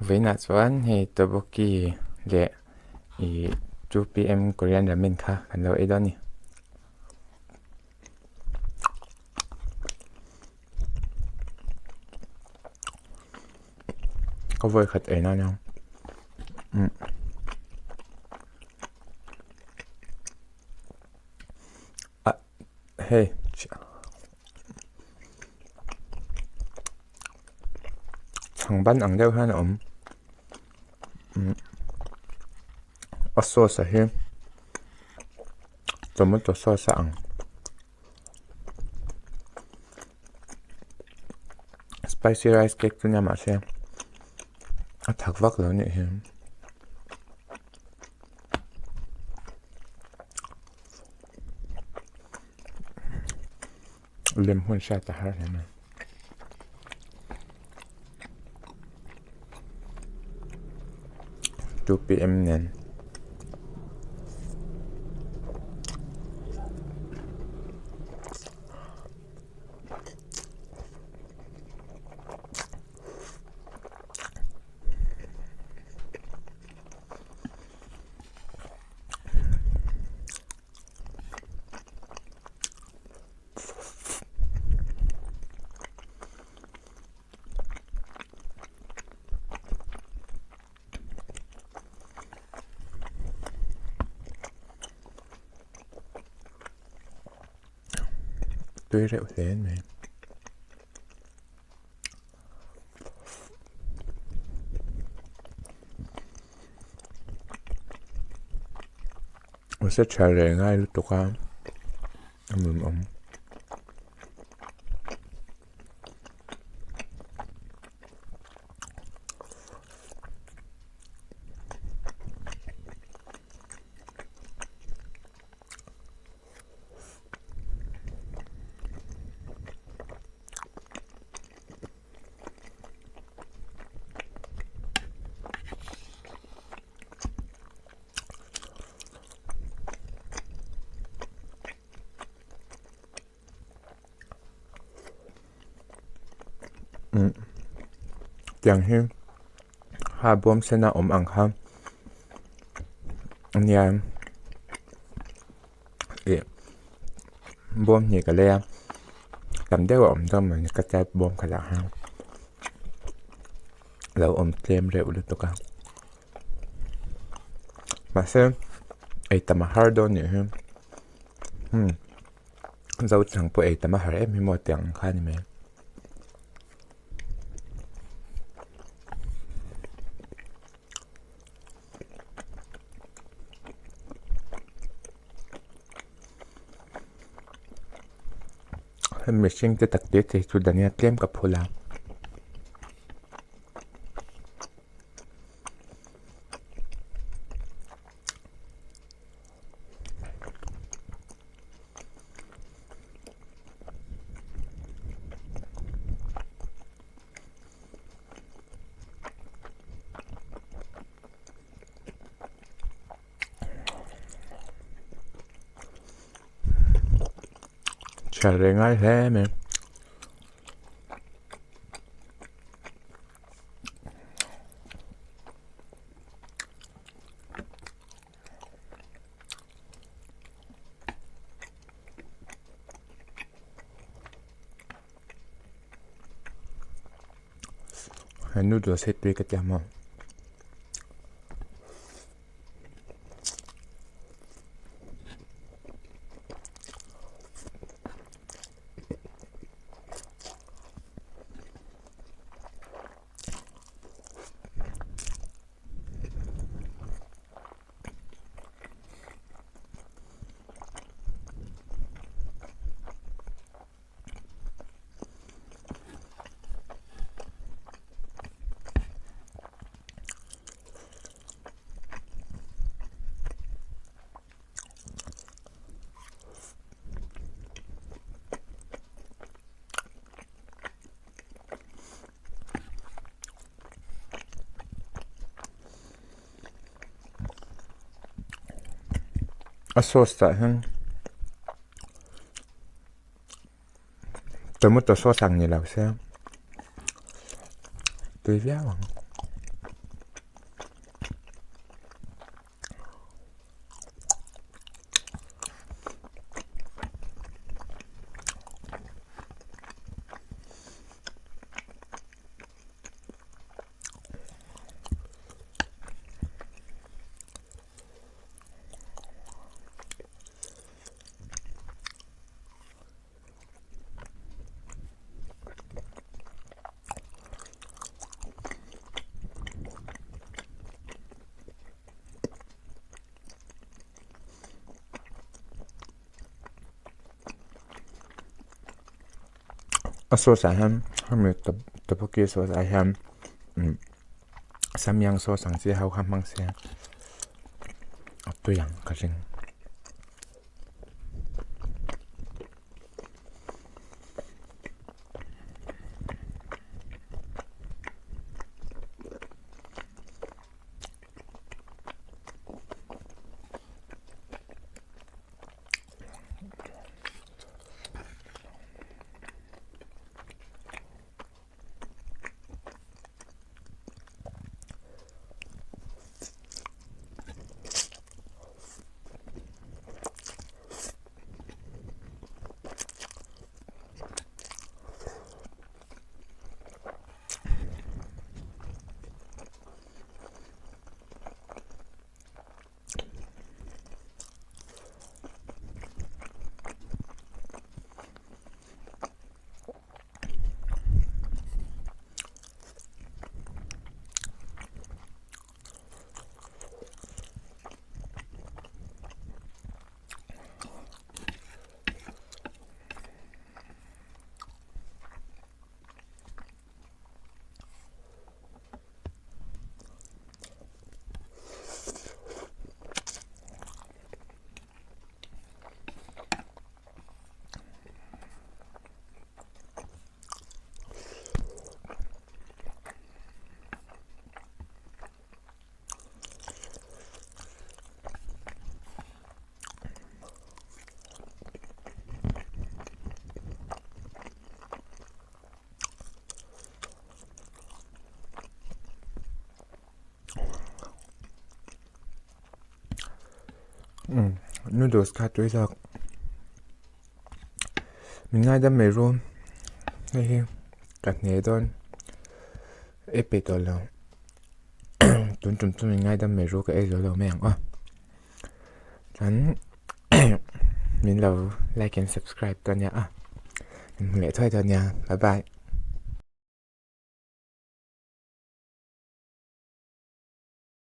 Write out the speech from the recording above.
Vawiinah chuan hei tteokbokki leh ih 2pm korean ramen kha kan lo ei dawn a ni. Ka vawi khat ei nan a umm ah hei Chhang ban ang deuh hian a awm umm a sauce a hi tomato sauce a ang spicy rice cake chu nia mahse a thak vak lo anih hi. Lem hun hriat a har hle mai. 2pm nen Tui reuh hle mai. Hmasa tha reng ngai lutuk a a nuam awm. Umm tiang hi ha bawm sen a awm ang kha ania ih bawm hnih ka lei a tam deuh a awm dawn mawni ka tia bawm khat ah hian lo awm tlem reuh lutuk a. Mahse ei tam a har dawn nih hi hmm zo chang pawh ei tam a har em hi maw tiang ang kha a ni mai. Mihring te tak te te chu dania tlem ka phul a. Chhiar ve ngai hle mai. He noodles hi tui ka ti ang maw. A sauce tah hian tomato sauce ang ni lo se tui viau ang. A sauce ah hian hemi tteokbokki sauce ah hian umm samyang sauce ang chi ho kha hmang se a tui ang ka ring. Umm noodles kha tui zawk min ngaidam mai ru hei hi ka hne dawn ei peih tawh lo tun tum chu min ngaidam mai ru ka ei zo lo mai ang aw chuan min lo like and subscribe dawn nia a min hmu leh thuai dawn nia bye bye.